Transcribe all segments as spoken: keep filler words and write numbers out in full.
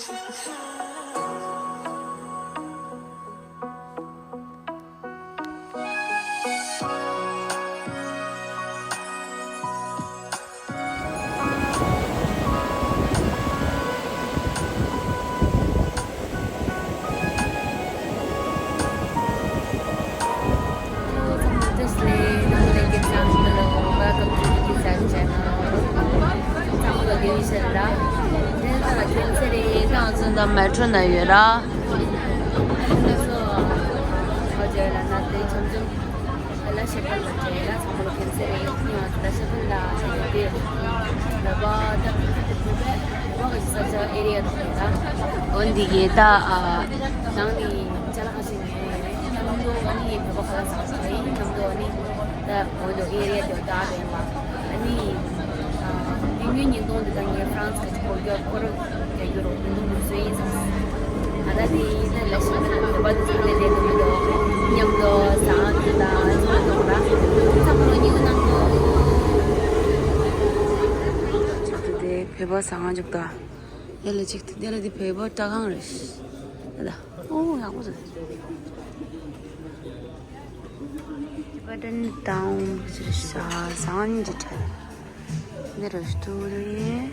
Hello, welcome to the Kids Channel. Welcome to the Kids Channel. ཚང་མ་ལ་བདེ་ལེགས་ཞུ་ཡ་ཡིན། དེ་ནས་ད་ཁྱེད་ཚོ་རེད། ད་ང་ཚོ་ད་མེ་ཊྲོ་ནང་ཡོད་ར། ཨ་ནི་ང་ཚོ་ཨོ་ཇེ་ལ་ན་དེ་ཆམ་ཆམ་ལ་ཤེས་པ་ལ་བྱས་ལ་ཚང་མ་ལ་ཁྱེད་ཚོ་རེད། ངས་ང་ཚོ་ད་ཤེས་པ་ལ་ཤེས་པ་དེ་ལ་བ་ད་བོད་པའི་བོད་པ་གི་ས་ཆ་ཨེ་རི་ཡ་དེ་རེད། ད་འོ་འདི་གི་ད་ནང་ནས་ཅ་ལག་ཁ་ཤས་ཉོས་ཡོད་རེད། མཉམ་དུ་ཨ་ནི་བོད་པ་ཁ་ལག་ཟ་ཁ་ཡིན། མཉམ་དུ་ཨ་ནི་ད་འོ་འདི་ཨེ་རི་ཡ་དེ་ད་རེད་པ། ཨ་ནི་དེ་སྔོན་ཉིན་ཐོང་འདི་ད་ངས་ཧྥ་རན་སི་གི་སྐོར་རྒྱག་སྐོར་རྒྱག་རྒྱུ་རོགས་མི་འདུག་མི་བཟོས་ཡིན་བསམ། ད་ལྟ་དེ་ཡིན་ན་ལ་ཞིག་ད་བོད་པ་དེ་ཚོ་ལས་ལས་འདུག་མི་འདུག་མཉམ་དུ་ཟ་ཁང་དེ་ད་ཚོ་འདུག་ར། ཚང་མ་ལ་སྙིང་ནང་དུ། ཅིག་ཏུ་དེ་བོད་པ་ཟ་ཁང་ཅིག་ད། དེ་ལ་ཅིག་ཏུ་དེ་ལ་དེ་བོད་པ་སྐྲ་ཁང་རེད། ཨོ་ཡག་པོ་འདུག Tibetan town ཟེར་ས་ཟངས་ཀྱི་གྲས། འདི་རུ་སྟོད་རེད།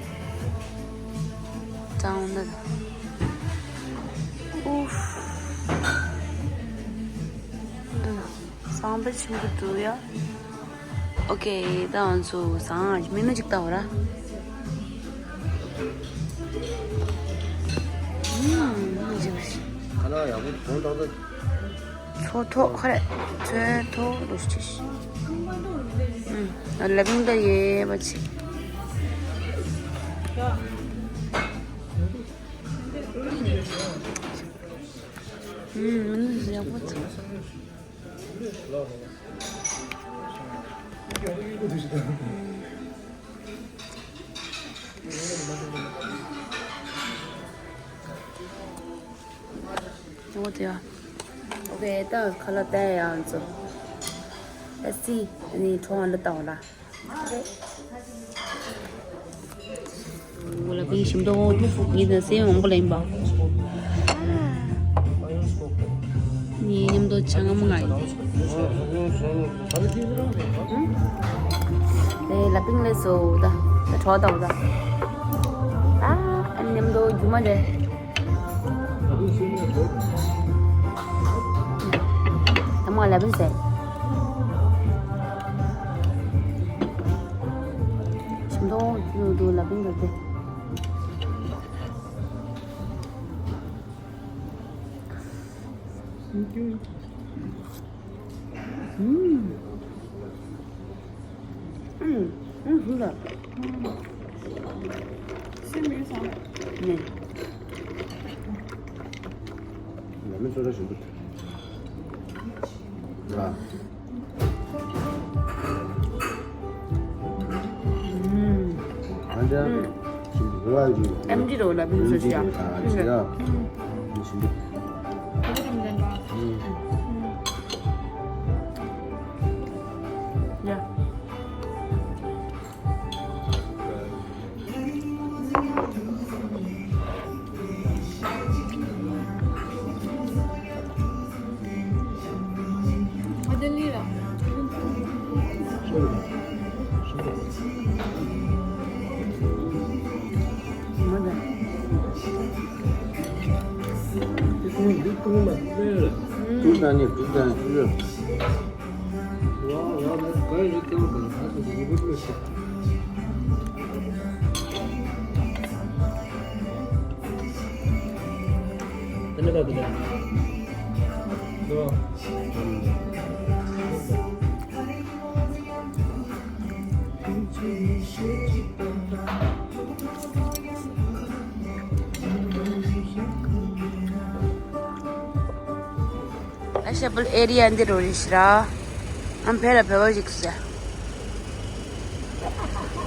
town འདི། ཨུཧ། འདི་ཟངས་པ་ཆེན་པོ་འདུག་ཡ། ཨོ་ཁེ། ད་ང་ཚོ་ཟངས་མི་ནུ་ཅིག་ལྟ་བ་ར། ཨུམ། ཁ་ན་ཡག་པོ་གོང་དྲག་ད། ཚོ་ཐོག་ཁ་རེ། ཚོ་ཐོག་རུ་ཤི་ཤི། ཨུམ། ལ་ཕིང་ད་ཡེ་བ་ཆི། ཨུམ། མི་ནུ་ཡག་པོ་ཚོ། ཨོ་དེ་ཡ། ཨོ་ཁེ། ད་ཁ་ལག་བསྟན་ཡ་ཚོ། ཨ་སི་ནི་ཁྲོང་ཨ་ལ་བཏང་ལ། ལ་ཕིང་ཞིམ་མདོག་ངོ་ཡིན་ན་སེམས་མང་པོ་ལ་ཡིན་པ། ངའི་མཉམ་དུ་ཆང་ངམ་ང་ཡིན། ལ་ཕིང་ལས་སོ་ད་ད་གྲོགས་དང་ད། ཨ་ཨ་མཉམ་དུ་རྒྱུ་མ་རེད། ད་མ་ལ་ཕིང་ཟེར། ཞིམ་མདོག་ཡོད་འདུག་ལ་ཕིང་ད་དེ། ཨུམ། ཨུམ། ཨུམ། ཧུ་ལ། སེམས་མི་སང་། ནས། ལ་མི་ཚོ་ར་ཞིམ་པོ། ཨུམ། ཨེམ་ཆི་རོ་ལ་ཕིང་སུ་ཤི་ཡ། ཡ། ཨ་ཤ་པུལ་ཨེ་རི་ཡ་འདི་རུ་རེད་ཤི་ར། ཨམ་ཕེ་ར་ཕེ་བ་ཞིག་ཤ།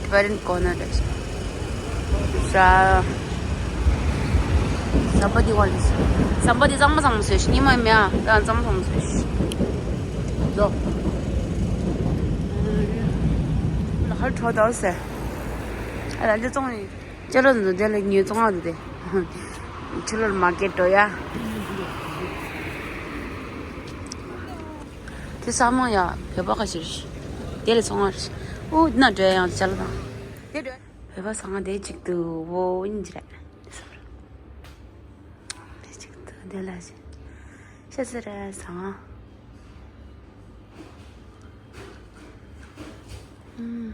Tibetan corner རེད་ཤི་ར། ཟམ་པ་འདི་བ་རེད་ཤི། ཟམ་པ་འདི་གཙང་མ་གཙང་མ་བཟོས་ཤི། ཉི་མ་མེད་ཨ། ད་གཙང་མ་གཙང་མ་བཟོས་ཤི། ལོ། ལ་ཧར་ཁྲོ་དོ་སེ། ཨ་ལ་འདི་བཙོང་ནི། ཅ་ལོ་འདི་དེ་ལ་ཉོས་བཙོང་ཨ་འདི་དེ། ཕྱི་ལོར་མར་ཀེཊ་འགྲོ་ཡ། དེ་ས་མོ་ཡ་བོད་པ་ཁ་ཤས་རེད། དེ་ལས་ཚོང་བ་རེད། ཨོ་ན་འགྲོ་ཡང་ཅ་ལག་དང་། དེ་འགྲོ། བོད་པ་ཚང་མ་དེ་གཅིག་ཏུ་བོ་ཡིན་གྱི་རེད། དེ་གཅིག་ཏུ་དེ་ལ་ཤ་ཤ་ཟེར་ར་ཚང་། ཨུམ།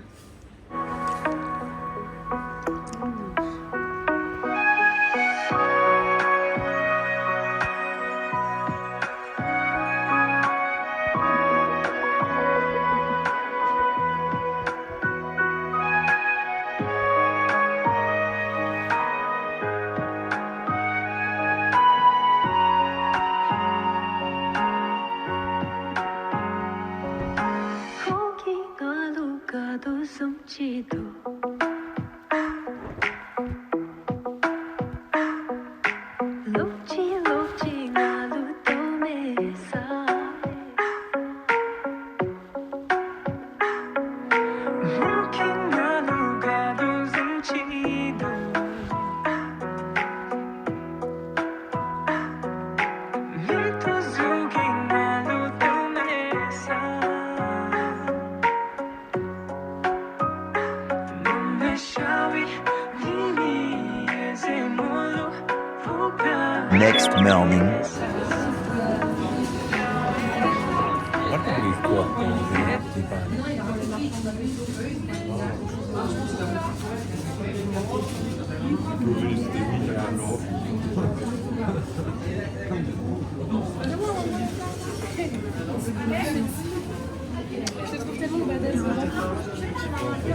Next morning.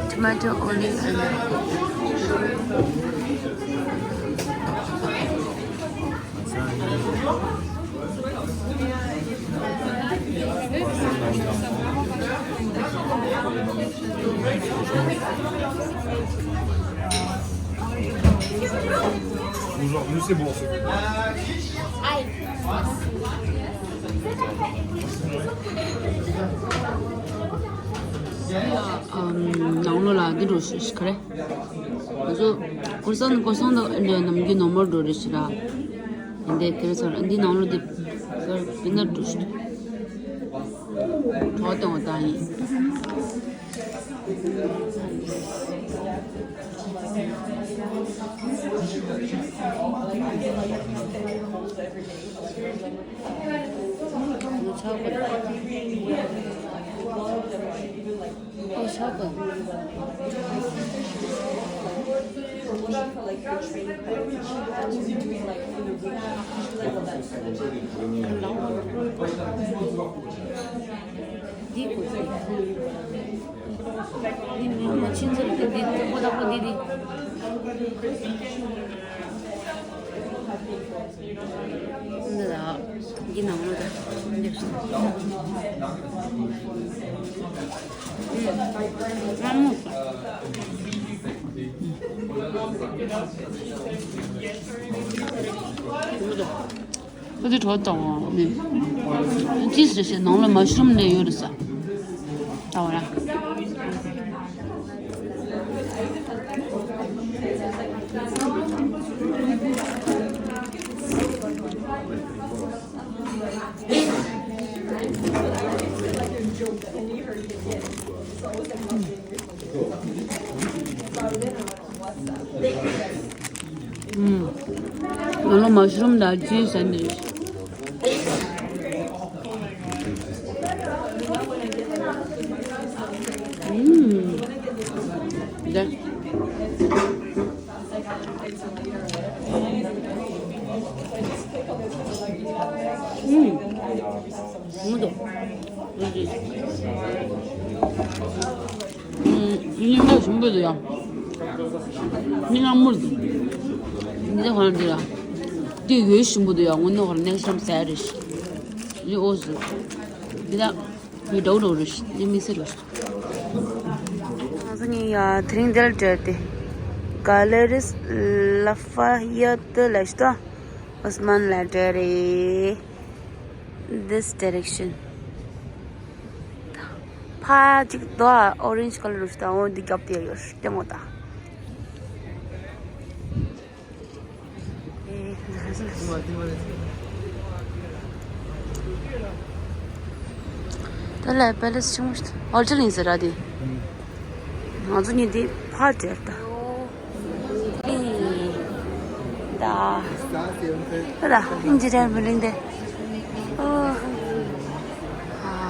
Tomato, onion, and Bonjour, nous c'est bon. ནང་ལོགས་ལ་འདི་འགྲོ་ཤི་ཤི་ག་རེ། ང་ཚོ་སྐོར་སང་སྐོར་སང་དུ་འདི་ནམ་རྒྱུན་ནོར་མལ་འགྲོ་རེ་ཤི་ར། འདི་དེ་རེ་ཚར་འདི་ནང་ལོགས་འདི་པི་ནར་འགྲོ་ཤི། གྲོགས་དང་བ་དང་ཡིན། འདི་དགོས་ཀྱི། འདི་མི་མ་ཕྱིན་ཚུལ་གྱི་འདི་ཁོ་ཐག་པོ་འདི་འདི། འདི་ལ་འདི་ནང་ལོ་ད་འདི་ང་མོ་ད། ཁོ་ཚོས་གྲོགས་དང་ནི། ཅི་ཟེར་ཞེས་ནང་ལ་མ་ཤུ་རུམ་ནས་ཡོད་རེད་ས། ད་བ་ར། ཨུམ། ང་ལ་མ་ཤུ་རུམ་དང་ཅི་ཟ་འདི། ཨུམ། འདི། ཨུམ། མི་འདུག་སྙིང་ཁ་ཞིམ་པོ་འདུག་ཡ། སྙིང་ཁ་མོར་འདུག་འདི་ཧོན་འདི་ལ། འདི་ཡོད་ཞིམ་པོ་འདུག་ཡ། ངོ་ནོ་ཧོར་next time ཟ་རེད། འདི་ཨོ་ཟུ། འདི་ལ་ཡོད་འདྲ་འདྲ་རེད། འདི་མི་སེར་རེད། ང་ཚོ་གཉིས་ཡ་དེ་རིང་འདིར་འབྲེལ་ཏེ། Galeries Lafayette ལ་ཤི་ཏོ། ཨོ་སི་མན་ལ་འབྲེལ་རེད། This direction. ཕ་གཅིག་དོ་orange colour་རུ་ཞིག་དང་འོ་འདི་རྒྱབ་དེ་ཡོད་ལྟད་མོ་དང་། ཨེ་ ད་ལ་པེ་ལེ་སི་ཆུང་ངུ་ཞིག་ཧོ་ཊེལ་ཡིན་ཟེར་ར་དེ། ང་ཚོ་གཉིས་དེ་ཕར་བྲལ་ད། ད་ད་ད་ཨིན་ཇི་རེད་མི་ལིང་དེ། ཨོ། ཨ།